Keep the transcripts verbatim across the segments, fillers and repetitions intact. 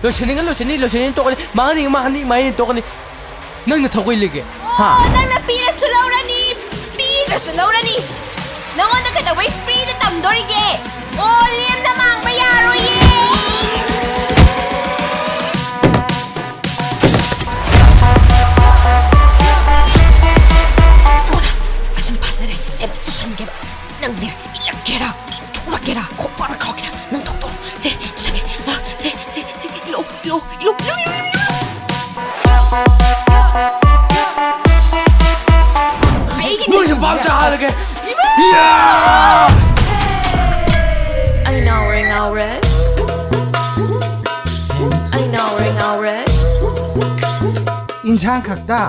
ꯂꯣꯏꯁꯟꯅꯤꯡꯉ ꯂꯣꯏꯁꯟꯅꯤ, ꯂꯣꯏꯁꯟꯅꯤꯡꯉ ꯇꯣꯛꯀꯅꯤ, ꯃꯥꯡꯍꯟꯅꯤꯡꯉ ꯃꯥꯡꯍꯟꯅꯤ, ꯃꯥꯡꯍꯟꯅꯤꯡꯉ ꯇꯣꯛꯀꯅꯤ꯫ ꯅꯪ ꯅꯊꯧ ꯀꯩ ꯂꯩꯒꯦ? ꯍꯥ? ꯑꯣ, ꯅꯪꯅ ꯄꯤꯔꯁꯨ ꯂꯧꯔꯅꯤ, ꯄꯤꯗ꯭ꯔꯁꯨ ꯂꯧꯔꯅꯤ꯫ ꯅꯪꯉꯣꯟꯗ ꯀꯩꯗꯧꯕꯩ ꯐ꯭ꯔꯤꯗ ꯇꯝꯗꯣꯔꯤꯒꯦ? ꯑꯣ, ꯂꯦꯝꯅ ꯃꯥꯡꯕ ꯌꯥꯔꯣꯏꯌꯦ꯫ ꯑꯣ, ꯑꯁꯤ ꯅꯨꯄꯥꯁꯤꯅꯅꯦ, ꯑꯝꯇ ꯇꯨꯁꯟꯒꯦꯕ꯫ ꯅꯪꯅꯦ, ꯏꯜꯂꯛꯀꯦꯔꯥ, ꯏꯟꯊꯣꯔꯛꯀꯦꯔꯥ, ꯈꯣꯡꯄꯥꯛꯅ ꯀꯥꯎꯒꯦꯔꯥ, ꯅꯪ ꯊꯣꯛꯇꯣ꯫ ꯁꯦ, ꯇꯨꯁꯟꯒꯦ꯫ ꯁꯦ, ꯁꯦ, ꯁꯦ, ꯏꯜꯂꯣ, ꯏꯜꯂꯣ, ꯏꯜꯂꯣ, ꯏꯜꯂꯣ, ꯏꯜꯂꯣ, ꯏꯜꯂꯣ꯫ ꯑꯩꯒꯤꯅꯦ꯫ ꯅꯣꯏ ꯅꯨꯄꯥ ꯃꯆꯥ ꯍꯥꯠꯂꯒꯦ꯫ ꯏꯃꯥ! ꯌꯥ! ꯑꯩ ꯉꯥꯎꯔꯦ, ꯉꯥꯎꯔꯦ꯫ ꯑꯩ ꯉꯥꯎꯔꯦ, ꯉꯥꯎꯔꯦ꯫ ꯏꯟꯁꯥꯡ ꯈꯛꯇ꯫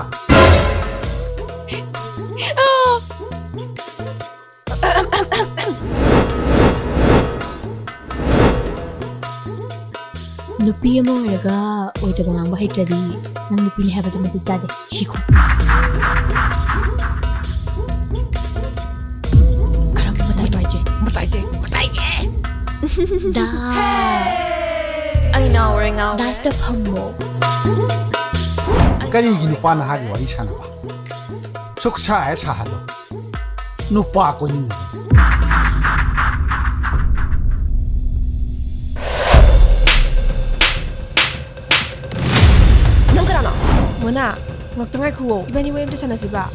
ꯅꯨꯄꯤ ꯑꯃ ꯑꯣꯏꯔꯒ ꯑꯣꯏꯗꯕ ꯉꯥꯡꯕ ꯍꯩꯇ꯭ꯔꯗꯤ ꯅꯪ ꯅꯨꯄꯤꯅꯤ ꯍꯥꯏꯕꯗꯨ ꯃꯇꯤꯛ ꯆꯥꯗꯦ꯫ ꯁꯤꯈꯣ꯫ ꯀꯔꯝꯕ ꯃꯇꯥꯏ? ꯃꯇꯥꯏꯁꯦ, ꯃꯇꯥꯏꯁꯦ, ꯃꯇꯥꯏꯁꯦ꯫ ꯗꯥ꯫ ꯑꯩ ꯉꯥꯎꯔꯦ, ꯉꯥꯎꯔꯦ꯫ ꯗꯥꯁꯇ ꯐꯝꯃꯣ꯫ ꯀꯔꯤꯒꯤ ꯅꯨꯄꯥ ꯅꯍꯥꯒꯤ ꯋꯥꯔꯤ ꯁꯥꯟꯅꯕ? ꯁꯨꯛꯁꯥ ꯍꯦꯛ ꯁꯥꯍꯜꯂꯣ꯫ ꯅꯨꯄꯥ ꯀꯣꯏꯅꯤꯡꯗꯕ꯫ ꯅꯪ ꯀꯅꯥꯅꯣ? ꯃꯣꯅꯥ, ꯉꯥꯛꯇ ꯉꯥꯏꯈꯨꯋꯣ꯫ ꯏꯕꯥꯅꯤ ꯋꯥꯔꯤ ꯑꯝꯇ ꯁꯥꯟꯅꯁꯤꯕ꯫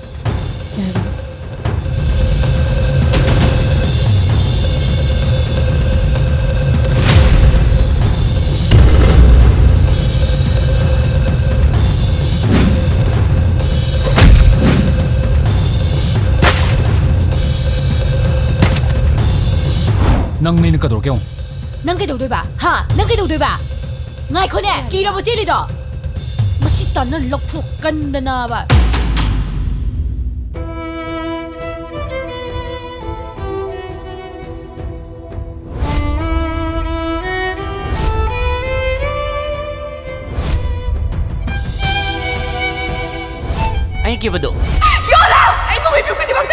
ꯅꯪ ꯃꯤꯅ ꯀꯩꯗꯧꯔꯛꯀꯦ ꯌꯦꯡꯉꯨ꯫ ꯅꯪ ꯀꯩꯗꯧꯗꯣꯏꯕ? ꯍꯥ? ꯅꯪ ꯀꯩꯗꯧꯗꯣꯏꯕ? ꯉꯥꯏꯈꯣꯅꯦ, ꯀꯤꯔꯕꯣ ꯆꯦꯜꯂꯤꯗꯣ? ꯃꯁꯤ ꯇꯥꯟꯅ ꯂꯧꯊꯣꯛ ꯀꯟꯗꯅꯕ꯫ ꯑꯩ ꯀꯤꯕꯗꯣ꯫ ꯌꯣꯜꯂꯣ! ꯑꯩ ꯃꯃꯩ ꯄꯤꯔꯛꯀꯅꯤꯕ,